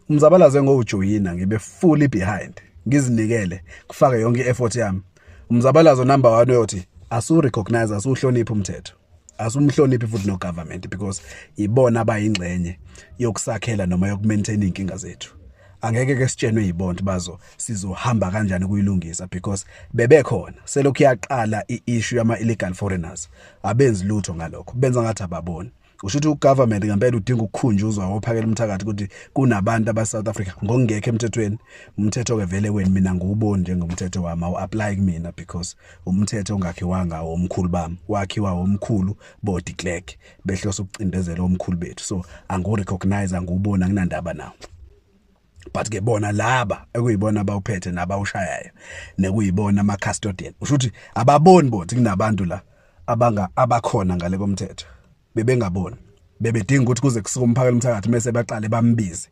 Umzabalazo engowujoyina ngibe fully behind, ngizinikele, kufake yonke i-effort yami. Umzabalazo number 1 uyothi asu recognize, asuhloniphe umthetho, asumhloniphi futhi no government, because ibona abayingxenye yokusakhela noma yokumaintain inkinga zethu. Angeke ke sitshenwe yibonto bazo sizohamba kanjani kuyilungisa, because bebekhona selokhu yaqala i-issue yama illegal foreigners, abenzi lutho ngalokho, benza ngathi ababoni. Usho ukuthi ugovernment ngempela udinga ukukhunjuzwa ophakela umthakathi ukuthi kunabantu aba South Africa ngokungekho emthethweni. Umthetho ke vele wena mina ngiwuboni njengomthetho wami, awu apply kumina, because umthetho ongakhiwanga omkhulu bami, wakhiwa omkhulu bo de Klerk behlosa ukucindezela omkhulu bethu. So angu recognize, angiwuboni, anginandaba nawo. But ke bona laba ekuyibona abawuphethe nabawushayayo nekuyibona ama custodian, usho ukuthi ababoni bothi kunabantu la abanga abakhona ngale komthetho. Bebengaboni, bebedinga ukuthi kuze kusuke umphakela umthakathi mase baqale bambize.